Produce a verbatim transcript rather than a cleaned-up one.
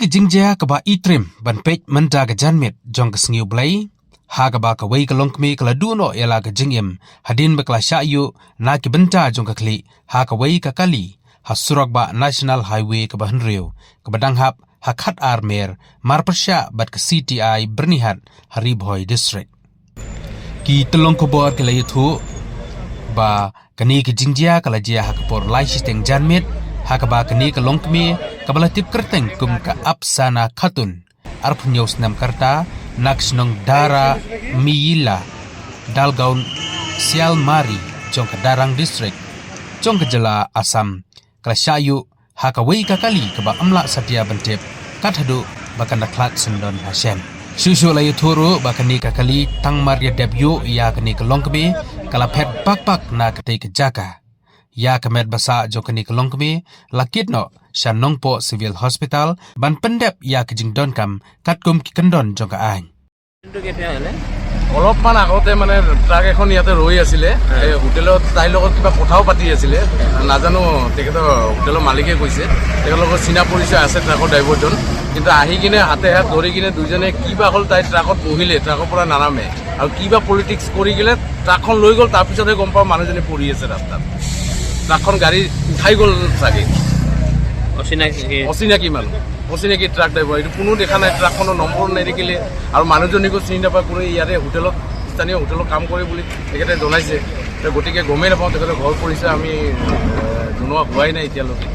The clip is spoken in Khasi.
Jingjia kaba itrim ban peit mynta ka janmiet jong ka sngi U Blei, ha kaba kawei ka longkmie ka la duh noh ïa la ka jingim hadien ba ka la shah ïuh na ki bynta jong ka khlieh ha kawei ka kali ha surok bah National Highway kaba hynriew, kaba dang hap ha khatar mer marpyrshah bad ka C T I Byrnihat ha Ri Bhoi District. Ki tyllong khubor ki la ïathuh ba kane ka jingjia ka la jia ha ka por lai shiteng janmiet, ha kaba kane ka longkmie kaba la tip kyrteng kum ka Apsana Khatun, arphew hynñiew snem ka rta, na ka shnong Dara Miyila, Dalgaon Sialmari, jong ka Darrang District, jong ka jylla Assam, ka la shah ïuh ha kawei ka kali kaba ym lah satia ban tip, kat haduh ba kan da khlad syndon ha shen. Shuh shuh la ïathuh ruh ba kane ka kali tang mar ïa dep ïuh ïa kane ka longkmie, ka la phet bak bak na katei ka jaka. Ïa ka met ba sah jong kane ka longkmie la kit noh sha Nongpoh Civil Hospital ban pyndep ïa ka jingdonkam katkum ki kyndon jong ka aiñ. কিন্তু কেতিয়া হ'লে? অলপমান আগতে মানে ট্ৰাক এখন ইয়াতে ৰৈ আছিলে। এই হোটেলত তাইৰ লগত কিবা কথাও পাতি আছিলে, নাজানো, তেখেতৰ হোটেলৰ মালিকে কৈছে, তেখেতৰ লগত চিনা পৰিচয় আছে ট্ৰাকৰ ড্ৰাইভাৰজন। কিন্তু আহি কিনে হাতে হাত ধৰি কিনে দুইজনে কিবা হ'ল, তাই ট্ৰাকত বহিলে, ট্ৰাকৰ পৰা নানামে, আৰু কিবা পলিটিক্স কৰি কিনে ট্ৰাকখন লৈ গ'ল। তাৰপিছতহে গম পাওঁ মানুহজনী পৰি আছে ৰাস্তাত, ট্ৰাকখন গাড়ী উঠাই গ'ল চাগে। অচিনাকি? অচিনাকি মানুহ, অচিনাকি ট্ৰাক ড্ৰাইভাৰ। এইটো কোনো দেখা নাই, ট্ৰাকখনৰ নম্বৰ নিদেখিলে আৰু মানুহজনীকো চিনি নাপায়। কোনো ইয়াৰে হোটেলত, স্থানীয় হোটেলত কাম কৰে বুলি তেখেতে জনাইছে। তে গতিকে গমেই নাপাওঁ তেখেতৰ ঘৰ পৰিচয় আমি, এ, জনোৱা হোৱাই নাই এতিয়ালৈকে।